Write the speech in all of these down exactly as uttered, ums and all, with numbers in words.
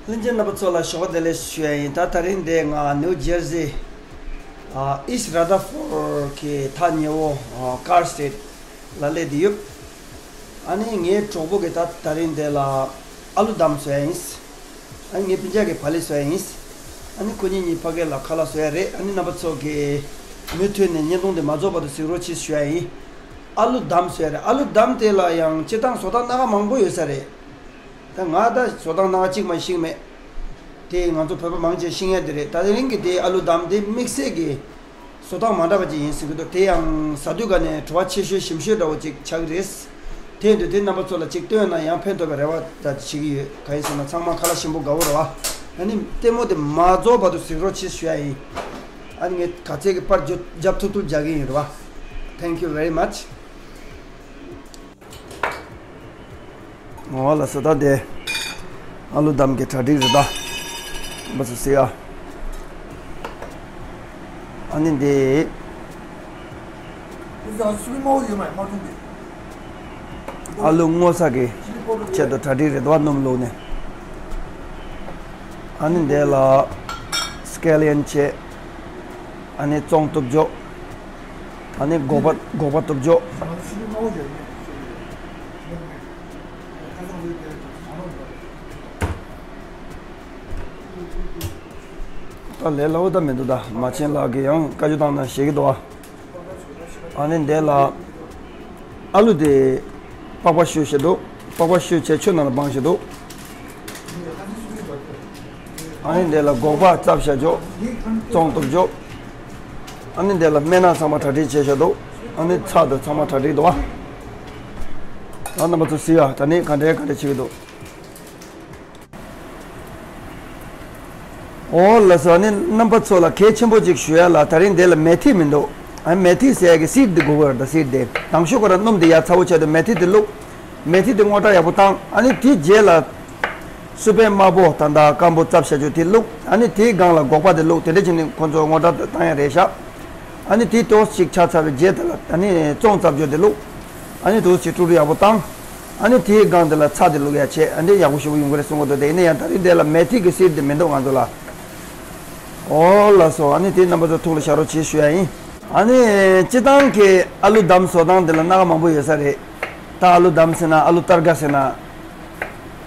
ལྷན་རྒྱས་རྣམ་པ་ཚོ་ལ་ཞོགས་པ་བདེ་ལེགས་ཞུ་ཡ་ཡིན། ད་དེ་རིང་འདི་ང་ནིའུ་ཇར་སི་ཨ་ཨིསྟ་ར་དར་ཕོར་གྱི་ཐག་ཉེ་བོ་ཨ་ཀར་སི་ཊེཊ་ལ་སླེབས་བསྡད་ཡོད། ཨ་ནི་ངའི་གྲོགས་པོ་གིས་ད་དེ་རིང་འདི་ལ་ཨ་ལུ་དམ་བཟོ་ཡ་ཡིན། ཨ་ནི་ངའི་སྤུན་ཀྱག་གིས་བག་ལེབ་བཟོ་ཡ་ཡིན། ཨ་ནི་ཁོ་གཉིས་གཉིས་ཕ་གི་ལ་ཁ་ལག་བཟོ་ཡ་རེད། ཨ་ནི་རྣམ་པ་ཚོ་གིས་མུ་མཐུད་ནས་བརྙན་ཐུང་འདི་མ་རྫོགས་བར་དུ་གཟིགས་རོགས་གྱིས་ཞུ་ཡ་ཡིན། ཨ་ལུ་དམ་བཟོ་ཡ་རེད། ཨ་ལུ་དམ་དེ་ལ་ཡང་སྤྱིར་བཏང་བཟོ་སྟངས་སྣ་ཁ་མང་པོ་ཡོད་ས་རེད། ད་ང་ད་བཟོ་སྟངས་སྣ་ཁ་གཅིག་མ་ཤེས་མེད། དེ་ང་ཚོ་བོད་པ་མང་ཆེ་ཤེས་ཡ་དེ་རེད། ད་དེ་རིང་གི་དེ་ཨ་ལུ་དམ་དེ་དམིགས་བསལ་གྱི་བཟོ་སྟངས་མ་འདྲ་བ་ཅིག་ཡིན་ཟེར་གྱི་འདུག་དེ་ཡང་ཟ་དུས་ག་ནས་བྲོ་བ་ཆེ་ཤོས་ཞིམ་ཤོས་འདྲ་བོ་ཅིག་ཆགས་ཀྱི་རེད། དེ་འདུག་དེ་རྣམ་པ་ཚོ་ལ་ཅིག་སྟོན་ན་ཡང་ཕན་ཐོགས་པའི་རེ་བ་ད་བྱེད་ཀྱི་ཡོད། གང་ཡིན་ཟེར་ན་ཚང་མ་ཁ་ལག་ཞིམ་པོ་དགའ་བོ་རེད་བ། ཨ་ནི་ལྟད་མོ་དེ་མ་རྫོགས་བར་དུ་གཟིགས་རོགས་གྱིས་ཞུ་ཡ་ཡིན། ཨ་ནི་ངས་ག་ཚད་ཀྱི་པར་རྒྱབ་ཐུབ་ཐུབ་རྒྱག་གི་ཡིན་རེད་བ། Thank you very much. ངོ་ལ་ས་ད་དེ་ཨ་ལུ་དམ་གྱི་གྲ་སྒྲིག་རེད་ད། འབུ་ཚོ་སི་ཡ། ཨ་ནི་དེ། ཨ་ལུ་སྔོ་ཚལ་གྱི་ཆེད་དུ་གྲ་སྒྲིག་རེད་ད་བ་སྣུམ་བླུགས་ནས། ཨ་ནི་དེ་ལ་སྐེ་ལེན་བྱས། ཨ་ནི་བཙོང་གཏུབ་འཇོག་ཨ་ནི་སྒོག་པ་སྒོག་པ་གཏུབ་འཇོག་ད་ལས་སླ་བོ་ད་མི་འདུག་ད་མ་བྱན་ལགས་ཀྱིས་ཡང་བཀའ་བཀྱོན་བཏང་ན་ཞེད་ཀྱི་འདུག་ཨ། ཨ་ནི་འདི་ལ་ཨ་ལུ་དེ་པགས་པ་བཤུས་བྱས་འདུག་པགས་པ་བཤུས་བྱས་ཆུ་ནང་ལ་སྦངས་བྱས་འདུག་ཨ་ནི་འདི་ལ་སྒོག་པ་བཙབས་བྱས་འཇོག་བཙོང་གཏུབ་འཇོག་ཨ་ནི་འདི་ལ་སྨན་སྣ་ཚང་མ་གྲ་སྒྲིག་བྱས་བྱས་འདུག་ཨ་ནི་ཚྭ་དང་ཚང་མ་གྲ་སྒྲིག་འདུག་ཨ། ད་རྣམ་པ་ཚོ་གཟིགས་ཨ། ད་ནི་ག་འདྲའི་ག་འདྲ་བྱེད་ཀྱི་འདུག་ཨོ་ལགས་སོ། ཨ་ནི་རྣམ་པ་ཚོ་ལ་གལ་ཆེན་པོ་ཅིག་ཞུ་ཡ་ལ། ད་རིང་འདི་ལ་མེ་ཐི་མི་འདུག་ཨ་མེ་ཐི་ཟེར་ཡ་གི་སིཌ་འདི་དགོས་ཀྱི་རེད། ད་སིཌ་འདི་དང་ཤོས་ཁོ་རང་སྣུམ་འདི་ཡར་ཚ་བོ་བྱས་དུས་མེ་ཐི་འདི་བླུགས། མེ་ཐི་འདི་སྔོ་བཀྲ་ཡག་པོ་བཏང་། ཨ་ནི་དེའི་རྗེས་ལ་སུར་པན་དམར་པོ་ད་ད་སྐམ་པོ་བཙབས་བྱ་རྒྱུ་དེ་བླུགས། ཨ་ནི་དེའི་སྒང་ལ་སྒོག་པ་དེ་བླུགས། དེ་འདྲ་བྱས་ནས་ཁོ་ཚོ་སྔོ་བཀྲ་བཏང་ཡ་རེད་ཤག་ཨ་ནི་དེ་ཏོག་ཙམ་ཅིག་ཆགས་ཚར་བའི་རྗེས་དེ་ལ་ཨ་ནི་བཙོང་བཙབས་འཇོག་དེ་བླུགས། ཨ་ནི་ཏོག་ཙམ་ཅིག་དཀྲུག་དཀྲུག་ཡག་པོ་བཏང་། ཨ་ནི་དེའི་སྒང་དེ་ལ་ཚྭ་དེ་བླུགས་ཡ་བྱས། ཨ་ནི་ཡག་པོ་ཞེ་པོ་ཡོང་གི་རེད་གསུང་གི་འདུག་དེ་ཡིན་ན་ཡང་ད་རིང་འདི་ལ་མེ་ཐི་གི་སིཌ་དེ་མི་འདུག་ང་ཚོ་ལ། ཨོ་ལགས་སོ། ཨ་ནི་དེ་རྣམ་པ་ཚོ་ཐུགས་ལ་བཞག་རོགས་བྱེད་ཞུ་ཡ་ཡིན། ཨ་ནི་སྤྱིར་བཏང་གི་ཨ་ལུ་དམ་བཟོ་སྟངས་དེ་ལ་སྣ་ཁ་མང་པོ་ཡོད་ས་རེད། ད་ཨ་ལུ་དམ་ཟེར་ན་ཨ་ལུ་སྟར་ག་ཟེར་ན།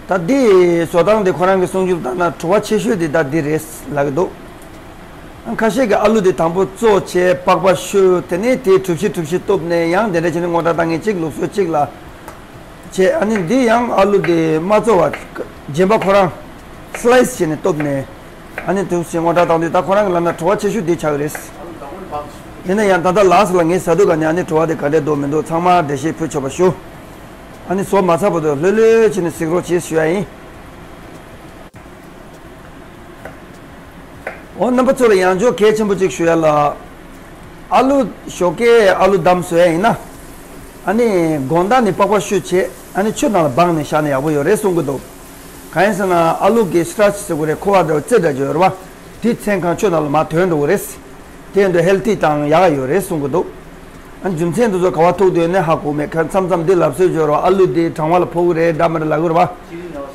ད་འདི་བཟོ་སྟངས་འདི་ཁོ་རང་གི་གསུང་ཆོས་ལྟར་ན་བྲོ་བ་ཆེ་ཤོས་འདི་ད་འདི་རེད་ལབ་ཀྱི་འདུག་ཁ་ཤས་ཀྱིས་ཨ་ལུ་འདི་དང་པོ་བཙོ་བྱས་པགས་པ་བཤུ། དེ་ནས་དེ་གྲུ་བཞི་གྲུ་བཞི་གཏུབ་ནས་ཡང་དེ་འདྲ་བྱས་ནས་སྔོ་བཀྲ་བཏང་མཁན་གཅིག་ལུགས་སྲོལ་གཅིག་ལ་བྱས། ཨ་ནི་འདི་ཡང་ཨ་ལུ་འདི་མ་བཙོ་བར་རྗེན་པ་ཁོ་རང་སི་ལའི་སི་བྱས་ནས་གཏུབ་ནས། ཨ་ནི་དུ་ཞིག་སྔོ་བཀྲ་བཏང་དུས་ད་ཁོ་རང་གི་ལབ་ན་བྲོ་བ་ཆེ་ཤོས་འདི་ཆགས་ཀྱི་རེད། ཡིན་ན་ཡང་ད་ལྟ་ལགས་སོ་ལ་ངས་ཟ་དུས་ག་ནས་ཨ་ནི་བྲོ་བ་དེ་ག་འདྲས་འདུག་མི་འདུག་ཚང་མ་འགྲེལ་བཤད་ཕུལ་ཆོག་པ་ཞུ། ཨ་ནི་བཟོ་མ་ཚར་བར་དུ་ལྷོད་ལྷོད་བྱས་ནས་གཟིགས་རོགས་བྱེད་ཞུ་ཡ་ཡིན། འོ་རྣམ་པ་ཚོ་ལ་ཡང་བསྐྱར་གལ་ཆེན་པོ་གཅིག་ཞུ་ཡ་ལ། ཨ་ལུ་ཞོགས་ཀས་ཨ་ལུ་དམ་བཟོ་ཡ་ཡིན་ན། ཨ་ནི་དགོང་དག་ནས་པགས་པ་བཤུས་བྱས་ཨ་ནི་ཆུ་ནང་ལ་སྦངས་ནས་བཞག་ན་ཡག་པོ་ཡོད་རེད་གསུང་གི་འདུག་གང་ཡིན་ཟེར་ན་ཨ་ལུ་གི་སི་ཊར་ཆི་ཟེར་དགོས་རེད། ཁུ་བ་འདྲ་བོ་རྩེ་འདྲ་ཅིག་ཡོད་རེད་བ། དེ་ཚན་གང་ཆུ་ནང་ལ་མར་ཐོན་འགྲོ་གི་རེད། དེ་འདྲ་ཧེལ་ཐི་དང་ཡག་ཡོད་རེད་གསུང་གི་འདུག་ཨ་ནི་རྒྱུ་མཚན་འདི་ཚོ་ག་བ་ཐུག་འདུག་ནས་ཧ་གོ་མེད་ཁ། མཚམས་མཚམས་འདི་ལབ་སྲོལ་ཅིག་ཡོད་རེད་བ། ཨ་ལུ་འདི་གྲང་བ་ལ་ཕོག་གི་རེད་འདྲ་མི་འདྲ་ལབ་གི་རེད་བ།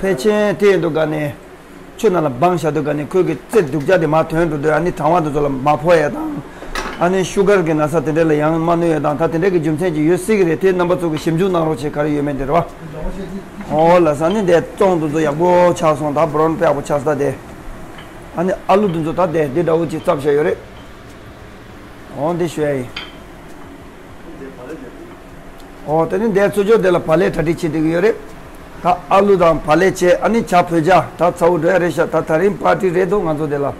ཕལ་ཆེར་དེ་ཡིན་འདུག་ག་ནས། ཆུ་ནང་ལ་སྦངས་བཞག་དུས་ག་ནས་ཁོའི་གི་རྩེ་སྡུག་ཅག་དེ་མར་ཐོན་འགྲོ་དུས་ཨ་ནི་གྲང་བ་འདི་ཚོ་ལ་མ་ཕོག་ཡ་དང་། ཨ་ནི་ཤུ་གར་གི་ན་ཚ་དེ་འདྲ་ལ་ཡང་མ་གནོད་ཡ་དང་། ད་དེ་འདྲ་གི་རྒྱུ་མཚན་ཅིག་ཡོད་སྲིད་ཀྱི་རེད། དེ་རྣམ་པ་ཚོ་གི་ཞིབ་འཇུག་གནང་རོགས་བྱེད། ག་རེ་ཡོད་མེད་དེ་རེད་བ། ཨོ་ལགས་སོ། ཨ་ནི་འདི་བཙོང་དུས་ཚོད་ཡག་པོ་ཆགས་སོང་། ད་བོ་རོན་དཔེ་ཡག་པོ་ཆགས་སོང་ད་དེ། ཨ་ནི་ཨ་ལུ་འདི་ཚོ་ད་དེ་འདི་འདྲ་བོ་ཅིག་བཙབས་བཞག་ཡོད་རེད། ཨོ་འདི་ཞུ་ཡ་ཡིན། ཨོ་དེ་ནི་འདིར་ཚུར་ཕྱོགས་དེ་ལ་བག་ལེབ་གྲ་སྒྲིག་བྱེད་བསྡད་ཀྱི་ཡོད་རེད། ད་ཨ་ལུ་དང་བག་ལེབ་བྱས། ཨ་ནི་ཇ་བོད་ཇ་ད་ཚ་བོ་འགྲོ་ཡ་རེད་ཤག་ད་དེ་རིང་པར་ཊི་རེད་འདུག་ང་ཚོ་དེ་ལ།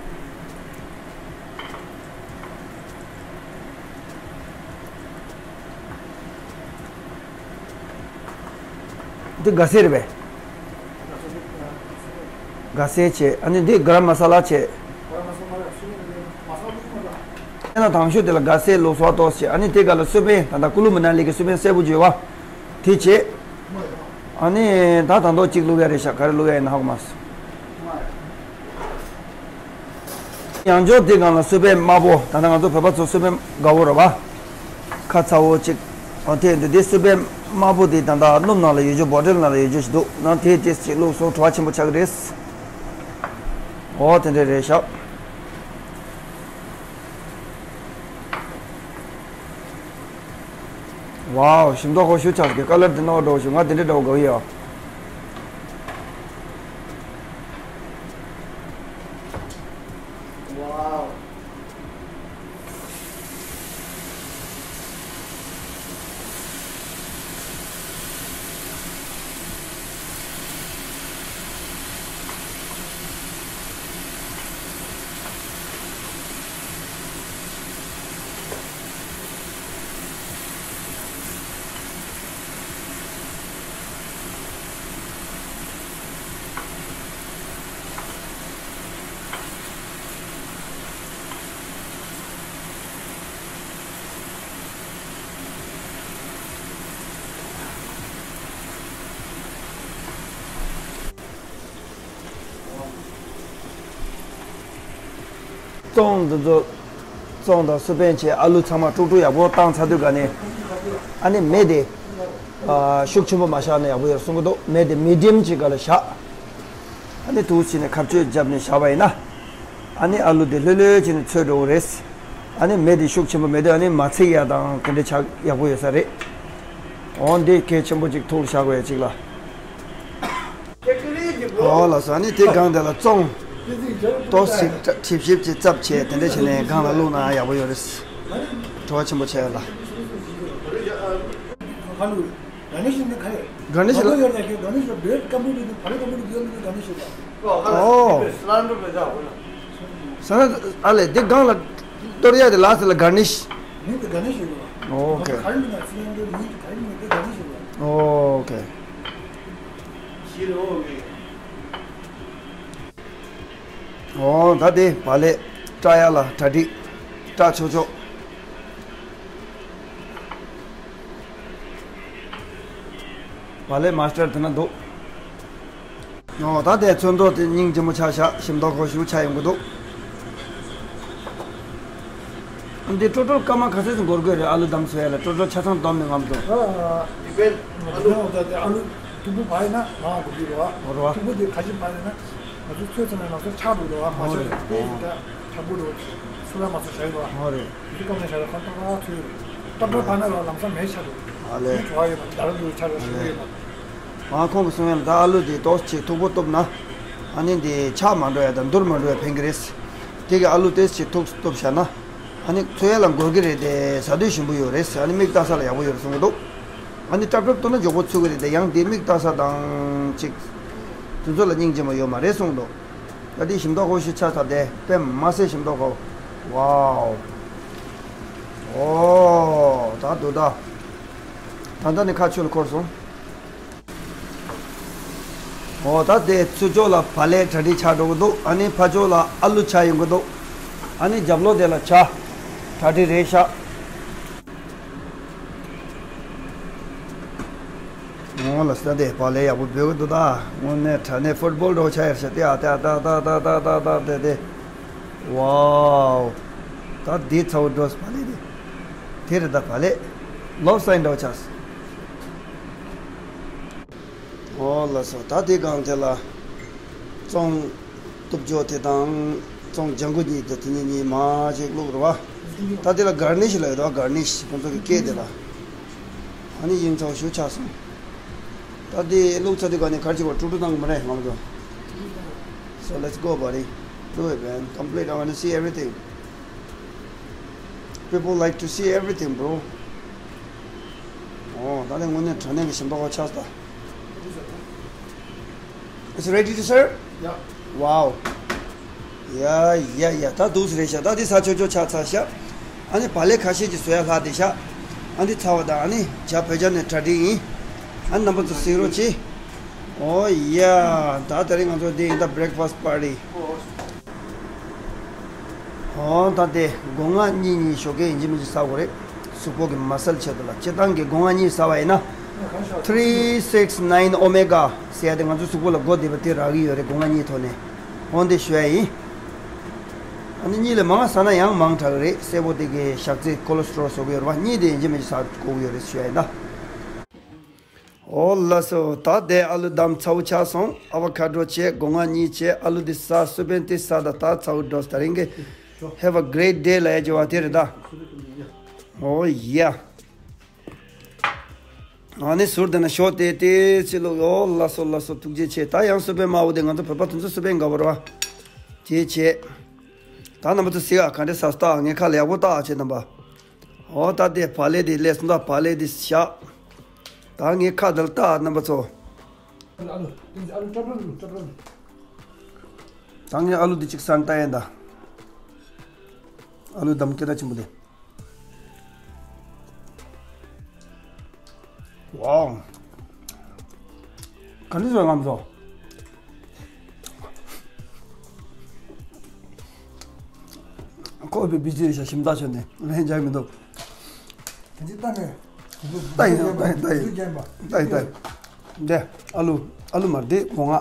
འདི་ག་ཟེ་རེད་པས། ག་ཟེ་བྱས། ཨ་ནི་འདི་གྷ་རམ་མ་ས་ལ་བྱས། ཨ་ནི་དང་ཤོས་དེ་ལ་ག་ཟེ་ལོག་སོ་ཏོག་ཙམ་བྱས། ཨ་ནི་དེ་ག་ལ་སུར་པན་ད་ལྟ་ཀུ་ལུ་མི་ན་ལི་གི་སུར་པན་སེར་པོ་བརྗོད་པ་དེ་བྱས། ཨ་ནི་ད་ད་མདོག་གཅིག་བླུག་ཡ་རེད་ཤག་ག་རེ་བླུག་ཡ་ཡིན་ན་ཧ་གོ་མ་སོང་། ཡང་བསྐྱར་དེ་སྒང་ལ་སུར་པན་དམར་པོ། ད་ལྟ་ང་ཚོ་བོད་པ་ཚོ་སུར་པན་དགའ་བོ་རེད་བ། ཁ་ཚ་བོ་གཅིག་ཨ་དེ་འདུག་དེ་སུར་པན་དམར་པོ་དེ་ད་ལྟ་སྣུམ་ནང་ལ་ཡོད་རྒྱུ། བོ་ཊལ་ནང་ལ་ཡོད་རྒྱུ་ཞིག་འདུག་ནང་དེ་དེ་ཅིག་བླུགས་སོང་། བྲོ་བ་ཆེན་པོ་ཆགས་ཀྱི་རེད། ཨོ་དེ་འདྲ་རེད་ཤག་ཝའོ། ཞིམ་མདོག་ཁ་པོ་ཞེ་དྲག་གི་ཀ་ལར་དེ་ནོར་འགྲོ་ཞིག་ང་དེ་འདྲ་འདྲ་པོ་དགའ་གི་ཡོད། ཝའོ། བཙོང་འདི་ཚོ་བཙོང་དང་སུ་པན་བྱས་ཨ་ལུ་ཚང་མ་དཀྲུག་དཀྲུག་ཡག་པོ་བཏང་ཚར་དུས་ག་ནས་ཨ་ནི་མེ་དེ་ཤུགས་ཆེན་པོ་མ་བཞག་ན་ཡག་པོ་ཡོད་གསུང་གི་འདུག་མེ་དེ་མི་ཌི་ཡམ་ཅིག་ག་ལ་བཞག་ཨ་ནི་དུས་ཕྱིན་ནས་ཁ་གཅོད་བརྒྱབ་ནས་བཞག་པ་ཡིན་ན། ཨ་ནི་ཨ་ལུ་དེ་ལྷོད་ལྷོད་བྱས་ནས་ཚོས་འགྲོ་གི་རེད། ཨ་ནི་མེ་དེ་ཤུགས་ཆེན་པོ་མེད་དུས་ཨ་ནི་མ་ཚིག་ཡག་དང་དེ་འདྲ་ཆགས་ཡག་པོ་ཡོད་ས་རེད། འོ་འདི་གལ་ཆེན་པོ་ཅིག་ཐུགས་ལ་བཞག་དགོས་ཡ་ཅིག་ལ། འོ་ལགས་སོ། ཨ་ནི་དེ་སྒང་དེ་ལ་བཙོང་ཏོག་ཙམ་གྲིབ་གྲིབ་ཅིག་བཙབ་བྱས་དེ་འདྲ་བྱས་ནས་སྒང་ལ་བླུགས་ན་ཡག་པོ་ཡོད་རེད། བྲོ་བ་ཆེན་པོ་བྱས་ཡོད་ལ། ག་ནས་ཤེས་ནི་ག་རེད། ག་ནས་ཤེས་ལ། ག་ནས་ཤེས་ལ། བེད་ཀམ་པུ་ཏི་ཕ་རེ་ཀམ་པུ་ཏི་ཡོད་མི་ག་ནས་ཤེས་ལ། ཨོ། ས་ན་ཨ་ལས་དེ་སྒང་ལ་གཏོར་ཡ་དེ་ལ་ཟེར་ལ་གར་ནིཤ། ནི་དེ་གར་ནིཤ་ཡོད་པ། ཨོ་ཁེ། ག་རེ་མིན་ན་ཚི་ལན་དུ་ནི་ག་རེ་མིན་ན་དེ་གར་ནིཤ་ཡོད་པ། ཨོ་ཁེ། ཤེས་རེད་ཨོ་ངས། ཨོ་ད་དེ་བག་ལེབ་བཀྲ་ཡ་ལ་གྲ་སྒྲིག་བཀྲ་ཆོག་ཆོག་བག་ལེབ་མ་སྟར་དེ་ན་འདུག་ཨོ་ད་དེ་ཚོན་མདོག་དེ་སྙིང་རྗེ་མོ་ཆགས་ཤག་ཞིམ་མདོག་ཁ་པོ་ཞེ་པོ་ཆགས་ཡོང་གི་འདུག་འདི་ཀྲོ་ཀྲོ་སྐར་མ་ག་ཚོད་ཙམ་འགོར་དགོས་རེད། ཨ་ལུ་བསྡམ་སོ་ཡ་ལ་ཀྲོ་ཀྲོ་ཆ་ཚང་བསྡོམས་ནས་ངམ་དུ། ཨ་ཨ་ཨ་ལུ་ཨ་ལུ་མཐུག་པོ་བ་ཡིན་ན་མང་དགོས་ཀྱི་རེད་བ། འོ་རེད་བ། མཐུག་པོ་དེ་ག་ཅིག་བ་ཡིན་ན་ང་ཚོ་ཚོད་ཚོད་ནས་ང་ཚོ་ཆག་འགྲོ་རེད་བ། མ་ཆག་ཨོ་རེད། དེ་ཡིན་ད་ཆག་པོ་འགྲོ་ཚུར་ལ་མ་ཚོ་བྱ་ཡོད་བ། ཨོ་རེད། དེ་སྐབས་ནས་བྱ་ཡོད་ཁ་ཏག་ཏག་ཚོད་ཡོད་རེད། ཏག་ཏག་བ་ན་ལ་ལམ་སང་མེ་ཆག་འགྲོ། ཨ་ལས། མེ་བྱ་ཡོད་མ་རེད། ད་རུང་འགྲོ་ཆག་འགྲོ་ཞུ་གི་ཡོད་མ་རེད། ང་ཁོང་གིས་གསུང་ཡ་ལ་ད་ཨ་ལུ་དེ་ཏོག་ཙམ་མཐུག་པོ་གཏུབ་ན། ཨ་ནི་དེ་ཆག་མ་འགྲོ་ཡ་དང་འདུར་མ་འགྲོ་ཡ་ཕན་གི་རེད། དེ་གི་ཨ་ལུ་ཏོག་ཙམ་མཐུག་གཏུབ་བཞག་ན། ཨ་ནི་ཚོས་ཡ་ལ་འགོར་གི་རེད་དེ་ཟ་དུས་ཞིམ་པོ་ཡོད་རེད། ཨ་ནི་མིག་ལྟ་ས་ལ་ཡག་པོ་ཡོད་རེད་གསུང་གི་འདུག་ཨ་ནི་ཏྲབ་ཏྲབ་གཏུབ་ན་མགྱོགས་པོ་ཚུགས་གི་རེད་དེ་ཡང་དེ་མིག་ལྟ་ས་དང་ཅིག་དེ་ཚོ་ལ་སྙིང་རྗེ་མོ་ཡོད་མ་རེད་གསུང་གི་འདུག་ད་དེ་ཞིམ་མདོག་ཁ་པོ་ཞིག་ཆགས་ཚར་དེ་དཔེ་མ་སྲིད་ཞིམ་མདོག་ཁ་པོ། ཝའོ། ཨོ། ད་འདུག་ད། ད་ལྟ་ནི་ཁ་ཆུ་ལ་འཁོར་སོང་། ཨོ་ད་དེ་ཚུར་ཕྱོགས་ལ་བག་ལེབ་གྲ་སྒྲིག་ཆགས་འགྲོ་གི་འདུག་ཨ་ནི་ཕར་ཕྱོགས་ལ་ཨ་ལུ་ཆགས་ཡོང་གི་འདུག་ཨ་ནི་རྒྱབ་ལོགས་དེ་ལ་ཇ་གྲ་སྒྲིག་རེད་ཤག་ཨོ་ལ་ས་དེ་བག་ལེབ་ཡག་པོ་འབུལ་གི་འདུག་ད་དངོས་གནས་དྲ་གནས་ཕུཊ་བོལ་འགྲོ་ཆགས་ཡར་ཤག་སྟེ་ཨ་ཏེ་ཨ་ཏ་ཏ་ཏ་ཏ་ཏ་ཏ་དེ་དེ། ཝའོ། ད་འདི་ཚ་བོ་འགྲོ་སི་བག་ལེབ་དེ། དེ་རེད་ད་བག་ལེབ། ལོབ་སའིན་འདྲ་བོ་ཆགས་སི། ཨོ་ལགས་སོ། ད་དེ་སྒང་དེ་ལ་བཙོང་གཏུབ་ཅོག་དེ་དང་བཙོང་ལྗང་གུ་གཉིས་དེ་དེ་གཉིས་གཉིས་མ་ཅིག་བླུགས་རེད་བ། ད་དེ་ལ་གར་ནིཤ་ལབ་ཡོད་རེད་བ། གར་ནིཤ་ཁོང་ཚོ་གི་སྐད་དེ་ལ། ཨ་ནི་ཡིན་ཚ་བོ་ཞེ་པོ་ཆགས་སོང་། ད་དེ་བླུགས་ཚར་དུས་ག་ནས་གར་གྱི་བ་དཀྲུག་དཀྲུག་བཏང་གི་མ་རེད་ང་ཚོ། So let's go, buddy. Do it, man. Complete. I want to see everything. People like to see everything, bro. ཨོ་ད་ལྟ་དངོས་གནས་དྲང་གནས་ཀྱི་ཞིམ་མདོག་ཁ་པོ་ཆགས་སོང་། It's ready to serve? Yeah. Wow. ཡ་ཡ་ཡ། ད་འདུག་སེ་རེད་ཤག་ད་འདི་ཟ་ཆོག་ཆོག་ཆགས་ཚར་ཤག་ཨ་ནི་བག་ལེབ་ཁ་ཤས་ཅིག་བཟོ་ཡ་ལྷག་བསྡད་ཤག་ཨ་འདི་ཚ་བ་དང་ཨ་ནི་ཇ་བོད་ཇ་ནས་གྲ་སྒྲིག་ཡིན། ཨ་ནི་རྣམ་པ་ཚོ་གཟིགས་རོགས་གྱིས། ཨོ་ཡ། ད་དེ་རིང་ང་ཚོ་འདི་ཡིན་ད་breakfast party། ཨོ་ད་དེ་སྒོ་ང་གཉིས་གཉིས་ཞོགས་ཀས་ཡིན་གཅིག་མིན་གཅིག་ཟ་དགོས་རེད། གཟུགས་པོ་གི་མ་སལ་ཆེད་དུ་ལ་སྤྱིར་བཏང་གི་སྒོ་ང་གཉིས་ཟ་བ་ཡིན་ན། three six nine omega ཟེར་ཡ་དེ་ང་ཚོ་གཟུགས་པོ་ལ་དགོས་བསྡད་པ་དེ་རག་གི་ཡོད་རེད། སྒོ་ང་གཉིས་ཐོག་ནས། འོན་ཏེ་ཞུ་ཡ་ཡིན། ཨ་ནི་གཉིས་ལས་མང་ཟ་ན་ཡང་མང་དྲགས་རེད། གསལ་པོ་དེ་གའི་ཞག་ཚི་cholesterol བཟོ་གི་ཡོད་རེད་བ། གཉིས་དེ་ཡིན་གཅིག་མིན་གཅིག་ཟ་དགོས་ཀྱི་ཡོད་རེད་ཞུ་ཡ་ཡིན་ད། ཨོ་ལགས་སོ། ད་དེ་ཨ་ལུ་བསྡམས་ཚར་བོ་ཆགས་སོང་། ཨ་བ་ཁ་ཌོ་བྱས། སྒོ་ང་གཉིས་བྱས། ཨ་ལུ་འདི་ཟ། སུ་བན་དེ་ཟ། ད་ད་ཚར་བོ་འགྲོ། ད་རིང་གི་Have a great day ལབ་ཡ་བྱས་པ་དེ་རེད་ད། ཨོ་ཡ། ཨ་ནི་ཟུར་དེ་ན་ཞོ་དེ་དེ་ཚི་ལུ། ཨོ་ལགས་སོ་ལགས་སོ། ཐུགས་རྗེ་ཆེ། ད་ཡང་སུ་བན་མ་འོ་དེ། ང་ཚོ་བོད་པ་དེ་ཚོ་སུ་བན་དགའ་བོ་རེད་བ། དེ་བྱས། ད་རྣམ་པ་ཚོ་གཟིགས་ཨ། ག་འདྲ་ཟ་སྟངས། ངའི་ཁ་ལ་ཡག་པོ་བལྟ་ཨ་བྱས་རྣམ་པ། ཨོ་ད་དེ་བག་ལེབ་དེ་སླེབས་སོང་། ད་བག་ལེབ་དེ་བཞག། ད་ངའི་ཁ་དེ་ལ་བལྟ་རྣམ་པ་ཚོ། ཨ་ལུ་ཨ་ལུ་ཀྲབ་ཀྲབ་ཀྲབ་ཀྲབ། ད་ངས་ཨ་ལུ་འདི་གཅིག་ཟ་ནས་ལྟ་ཡིན་ད། ཨ་ལུ་བསྡམས་སྐད་གྲགས་ཆེན་པོ་དེ། ཝའོ། ག་འདྲ་བཟོ་ངམ་བཟོ། ཁོ་བའི་བི་ཇི་རེད་ཤག་ཞིམ་ཐག་ཆོད་ནས་ལན་རྒྱག་མི་འདུག་དེ་ཅི་ལྟ་ནས། ལྟ་ཡིན་ལྟ་ཡིན་ལྟ་ཡིན། ལྟ་ཡིན་ལྟ་ཡིན། འདི་ཨ་ལུ། ཨ་ལུ་མ་རེད། འདི་སྒོ་ང་།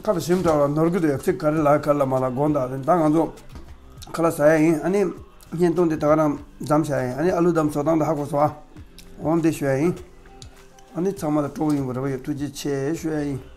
ཁ་ལ་ཞིམ་དྲགས་པ་ནོར་གི་འདུག་ཡ། ཚིག་ག་རེ་ལབ་ག་རེ་ལབ་མ་ལབ་དགོངས་དག་རེད། ད་ང་ཚོ་ཁ་ལག་ཟ་ཡ་ཡིན། ཨ་ནི་བརྙན་ཐུང་འདི་ད་ག་རང་མཚམས་བཞག་ཡ་ཡིན། ཨ་ནི་ཨ་ལུ་བསྡམས་བཟོ་སྟངས་དེ་ཧ་གོ་སོང་ཨ། འོང་འདི་ཞུ་ཡ་ཡིན། ཨ་ནི་ཚང་མ་ལ་སྤྲོ་པོ་ཡོང་གི་རེ་བ་ཡོད། ཐུགས་རྗེ་ཆེ་ཞུ་ཡ་ཡིན།